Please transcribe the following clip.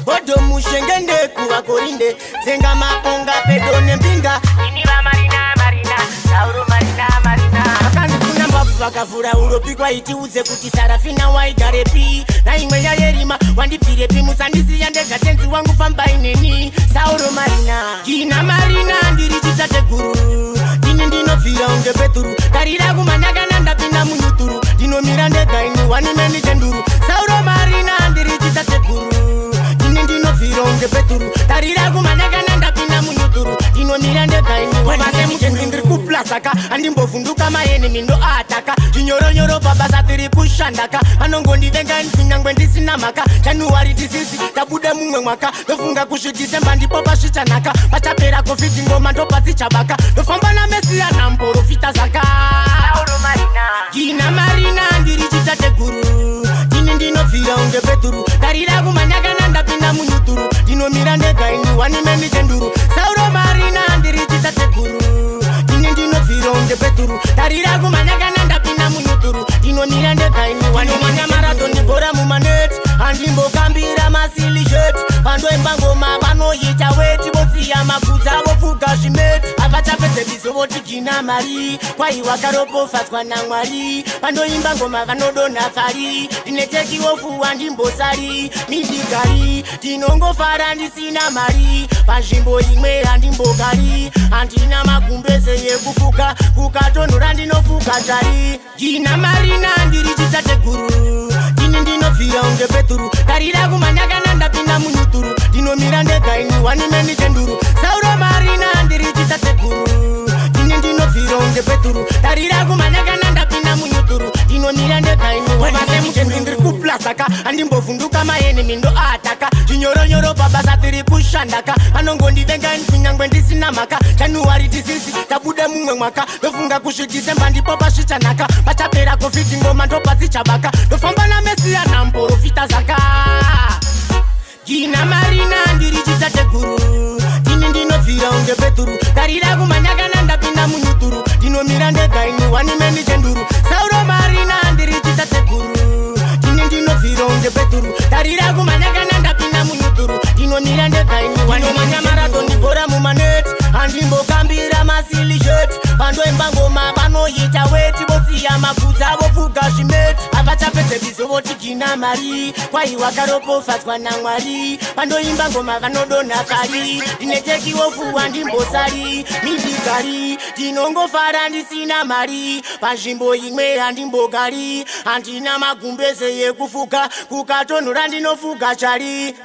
Bodo mushengende kuvakorinde dzenga maponga pedo nembinga. Ini vamarina marina, Sauro marina marina. Vakandifuna mbabvu vakavhura uropi kwaitiudze kuti Sarafina waigarepi naimwe yayerima wandibvirepi musandisiya ndega tenzi wangu fambai neni Sauro Marina Gina Marina ndiri chitateguru ndini ndinobvira unge peturu tarira kumanyakana ndapinda munyuturu ndinomira ndega ini wanimeni chenduru Sauro Marina ndiri chitateguru ndini ndinobvira unge peturu tarira kumanyakana ndapinda munyuturu ndinomira ndega ini wanimeni ndiri kuplasaka handimbovhunduka maenemy ndo ataka zvinyoronyoro pabasa tiri kushandaka vanongondivenga kunyangwe ndisina mhaka. January tisisi tabuda mumwe mwaka ndofunga kusvidhisemba ndipo pasvichanaka pachapera COVID ngoma ndopadzichabaka ndofamba namesiya namporofita zaka. Sauro Marina. Gina Marina ndiri chitateguru ndini ndinobvira unge peturu tarira kumanyakana ndapinda munyuturu ndinomira ndega ini wanimeni chenduru Sauro Marina ndiri chitateguru ndini ndinobvira unge peturu tarira kumanyakana ndapinda munyuturu ndinomira ndega ini wanomanya marathon bhora mumaneti handimbokambira masilly shirt pandoimba ngoma vanoita weti vosiya magudza vofuga zvimeti havachapedze bizo voti Gina mari kwaiwa karopofadzwa namwari pandoimba ngoma vanodonha pfari ndine take off handimbosari midigari ndinongofara ndisina mari panzvimbo imwe handimbogari handina magumbeze yekufuka kukatonhora ndinofuka jari. Gina Marina ndiri chitateguru ndini ndinobvira unge peturu tarira kumanyakana ndapinda munyuturu ndinomira ndega ini wanimeni chenduru Sauro Marina ndiri chitateguru ndini ndinobvira unge peturu tarira kumanyakana ndapinda munyuturu ndinomira ndega ini wanimeni ndiri kuplasaka handimbovhunduka maenemy ndo ataka zvinyoronyoro pabasa tiri kushandaka vanongondivenga kunyangwe ndisina mhaka. January tisisi tabuda mumwe mwaka ndofunga kusvidhisemba ndipo pasvichanaka pachapera COVID ngoma ndopadzichabaka ndofamba namesiya namporofita zaka. Gina Marina ndiri chitateguru ndini ndinobvira unge peturu tarira kumanyakana ndapinda munyuturu ndinomira ndega ini wanimeni chenduru Sauro Marina ndiri chitateguru ndini ndinobvira unge peturu tarira kumanyakana ndapinda munyuturu ndinomira ndega ini wanomanya marathon bhora mumaneti handimbokambira masilly shirt pandoimba ngoma vanoita weti vosiya magudza vofuga zvimeti havachapedze bizo voti Gina mari kwaiwa karopofadzwa namwari pandoimba ngoma vanodonha pfari ndine take off handimbosari midigari ndinongofara ndisina mari panzvimbo imwe handimbogari handina magumbeze yekufuka kukatonhora ndinofuga chari.